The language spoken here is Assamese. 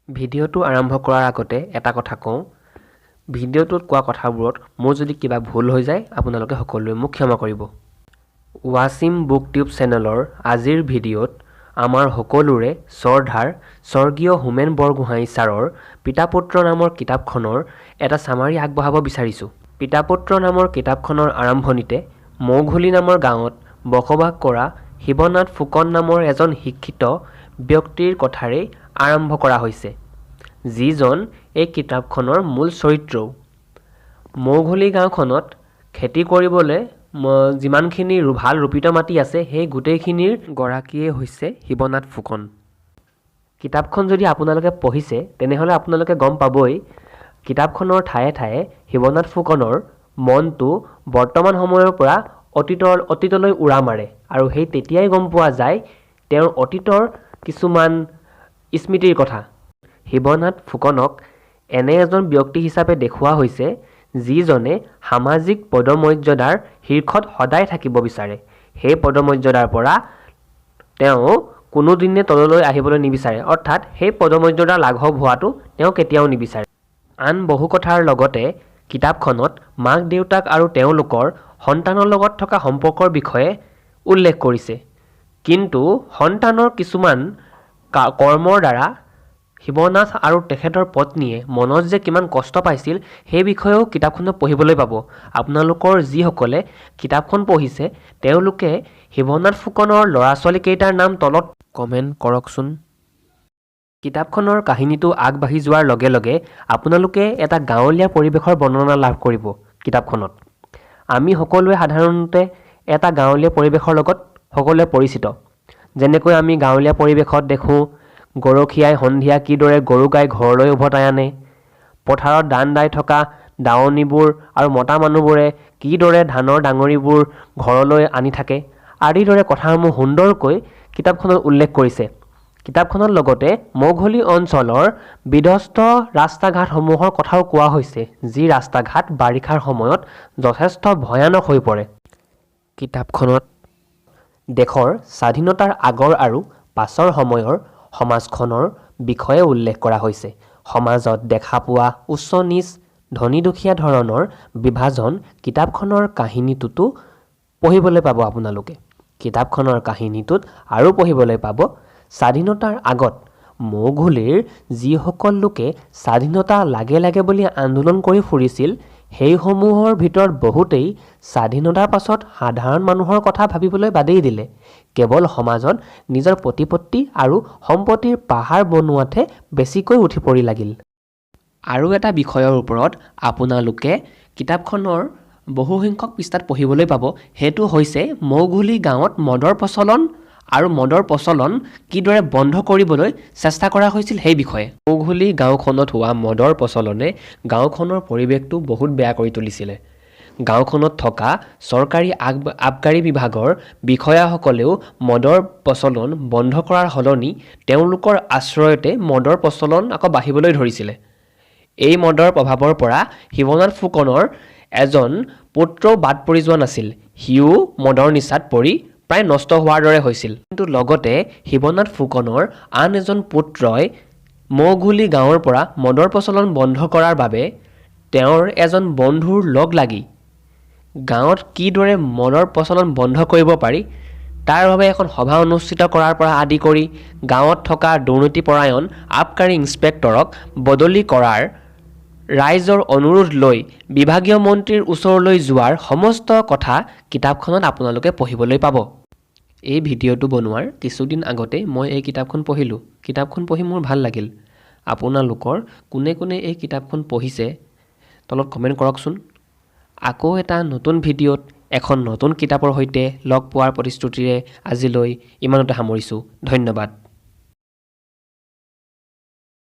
ভিডিঅ'টো আৰম্ভ কৰাৰ আগতে এটা কথা কওঁ, ভিডিঅ'টোত কোৱা কথাবোৰত মোৰ যদি কিবা ভুল হৈ যায় আপোনালোকে সকলোৱে মোক ক্ষমা কৰিব। ৱাছিম বুক টিউব চেনেলৰ আজিৰ ভিডিঅ'ত আমাৰ সকলোৰে শ্ৰদ্ধাৰ স্বৰ্গীয় হোমেন বৰগোহাঞি ছাৰৰ পিতাপুত্ৰ নামৰ কিতাপখনৰ এটা চামাৰি আগবঢ়াব বিচাৰিছোঁ। পিতাপুত্ৰ নামৰ কিতাপখনৰ আৰম্ভণিতে মৌঘুলি নামৰ গাঁৱত বসবাস কৰা শিৱনাথ ফুকন নামৰ এজন শিক্ষিত ব্যক্তিৰ কথাৰেই আৰম্ভ কৰা হৈছে, যিজন এই কিতাপখনৰ মূল চৰিত্ৰও। মৌঘুলি গাঁওখনত খেতি কৰিবলৈ যিমানখিনি ভাল ৰোপিত মাটি আছে সেই গোটেইখিনিৰ গৰাকীয়েই হৈছে শিৱনাথ ফুকন। কিতাপখন যদি আপোনালোকে পঢ়িছে তেনেহ'লে আপোনালোকে গম পাবই কিতাপখনৰ ঠায়ে ঠায়ে শিৱনাথ ফুকনৰ মনটো বৰ্তমান সময়ৰ পৰা অতীতলৈ উৰা মাৰে আৰু সেই তেতিয়াই গম পোৱা যায় তেওঁৰ অতীতৰ কিছুমান স্মৃতিৰ কথা। শিৱনাথ ফুকনক এনে এজন ব্যক্তি হিচাপে দেখুওৱা হৈছে যিজনে সামাজিক পদমৰ্যাদাৰ শীৰ্ষত সদায় থাকিব বিচাৰে। সেই পদমৰ্যাদাৰ পৰা তেওঁ কোনোদিনে তললৈ আহিবলৈ নিবিচাৰে, অৰ্থাৎ সেই পদমৰ্যাদা লাঘৱ হোৱাটো তেওঁ কেতিয়াও নিবিচাৰে। আন বহু কথাৰ লগতে কিতাপখনত মাক দেউতাক আৰু তেওঁলোকৰ সন্তানৰ লগত থকা সম্পৰ্কৰ বিষয়ে উল্লেখ কৰিছে। কিন্তু সন্তানৰ কিছুমান কৰ্মৰ দ্বাৰা শিৱনাথ আৰু তেখেতৰ পত্নীয়ে মনত যে কিমান কষ্ট পাইছিল সেই বিষয়েও কিতাপখনত পঢ়িবলৈ পাব। আপোনালোকৰ যিসকলে কিতাপখন পঢ়িছে তেওঁলোকে শিৱনাথ ফুকনৰ ল'ৰা ছোৱালীকেইটাৰ নাম তলত কমেণ্ট কৰকচোন। কিতাপখনৰ কাহিনীটো আগবাঢ়ি যোৱাৰ লগে লগে আপোনালোকে এটা গাঁৱলীয়া পৰিৱেশৰ বৰ্ণনা লাভ কৰিব কিতাপখনত। আমি সকলোৱে সাধাৰণতে এটা গাঁৱলীয়া পৰিৱেশৰ লগত সকলোৱে পৰিচিত। যেনেকৈ আমি গাঁৱলীয়া পৰিৱেশত দেখোঁ গৰখীয়াই সন্ধিয়া কিদৰে গৰু গাই ঘৰলৈ উভতাই আনে, পথাৰত ধান দাই থকা দাৱনীবোৰ আৰু মতা মানুহবোৰে কিদৰে ধানৰ ডাঙৰিবোৰ ঘৰলৈ আনি থাকে আদিৰ দৰে কথাসমূহ সুন্দৰকৈ কিতাপখনত উল্লেখ কৰিছে। কিতাপখনৰ লগতে মৌঘুলি অঞ্চলৰ বিধ্বস্ত ৰাস্তা ঘাটসমূহৰ কথাও কোৱা হৈছে, যি ৰাস্তা ঘাট বাৰিষাৰ সময়ত যথেষ্ট ভয়ানক হৈ পৰে। কিতাপখনত দেশৰ স্বাধীনতাৰ আগৰ আৰু পাছৰ সময়ৰ সমাজখনৰ বিষয়ে উল্লেখ কৰা হৈছে। সমাজত দেখা পোৱা উচ্চ নীচ, ধনী দুখীয়া ধৰণৰ বিভাজন কিতাপখনৰ কাহিনীটোতো পঢ়িবলৈ পাব আপোনালোকে। কিতাপখনৰ কাহিনীটোত আৰু পঢ়িবলৈ পাব স্বাধীনতাৰ আগত মৌঘুলিৰ যিসকল লোকে স্বাধীনতা লাগে লাগে বুলি আন্দোলন কৰি ফুৰিছিল সেইসমূহৰ ভিতৰত বহুতেই স্বাধীনতাৰ পাছত সাধাৰণ মানুহৰ কথা ভাবিবলৈ বাদেই দিলে, কেৱল সমাজত নিজৰ প্ৰতিপত্তি আৰু সম্পত্তিৰ পাহাৰ বনোৱাতহে বেছিকৈ উঠি পৰি লাগিল। আৰু এটা বিষয়ৰ ওপৰত আপোনালোকে কিতাপখনৰ বহুসংখ্যক পৃষ্ঠাত পঢ়িবলৈ পাব, সেইটো হৈছে মৌঘুলি গাঁৱত মদৰ প্ৰচলন আৰু মদৰ প্ৰচলন কিদৰে বন্ধ কৰিবলৈ চেষ্টা কৰা হৈছিল সেই বিষয়ে। মৌঘুলি গাঁওখনত হোৱা মদৰ প্ৰচলনে গাঁওখনৰ পৰিৱেশটো বহুত বেয়া কৰি তুলিছিলে। গাঁওখনত থকা চৰকাৰী আবকাৰী বিভাগৰ বিষয়াসকলেও মদৰ প্ৰচলন বন্ধ কৰাৰ সলনি তেওঁলোকৰ আশ্ৰয়তে মদৰ প্ৰচলন আকৌ বাঢ়িবলৈ ধৰিছিলে। এই মদৰ প্ৰভাৱৰ পৰা শিৱনাথ ফুকনৰ এজন পুত্ৰও বাদ পৰি যোৱা নাছিল, সিও মদৰ নিচাত পৰি প্ৰায় নষ্ট হোৱাৰ দৰে হৈছিল। কিন্তু লগতে শিৱনাথ ফুকনৰ আন এজন পুত্ৰই মৌঘুলি গাঁৱৰ পৰা মদৰ প্ৰচলন বন্ধ কৰাৰ বাবে তেওঁৰ এজন বন্ধুৰ লগ লাগি গাঁৱত কিদৰে মদৰ প্ৰচলন বন্ধ কৰিব পাৰি তাৰ বাবে এখন সভা অনুষ্ঠিত কৰাৰ পৰা আদি কৰি গাঁৱত থকা দুৰ্নীতিপৰায়ণ আবকাৰী ইন্সপেক্টৰক বদলি কৰাৰ ৰাইজৰ অনুৰোধ লৈ বিভাগীয় মন্ত্ৰীৰ ওচৰলৈ যোৱাৰ সমস্ত কথা কিতাপখনত আপোনালোকে পঢ়িবলৈ পাব। এই ভিডিঅ'টো বনোৱাৰ কিছুদিন আগতে মই এই কিতাপখন পঢ়িলোঁ। কিতাপখন পঢ়ি মোৰ ভাল লাগিল। আপোনালোকৰ কোনে কোনে এই কিতাপখন পঢ়িছে তলত কমেণ্ট কৰকচোন। আকৌ এটা নতুন ভিডিঅ'ত এখন নতুন কিতাপৰ সৈতে লগ পোৱাৰ প্ৰতিশ্ৰুতিৰে আজিলৈ ইমানতে সামৰিছোঁ। ধন্যবাদ।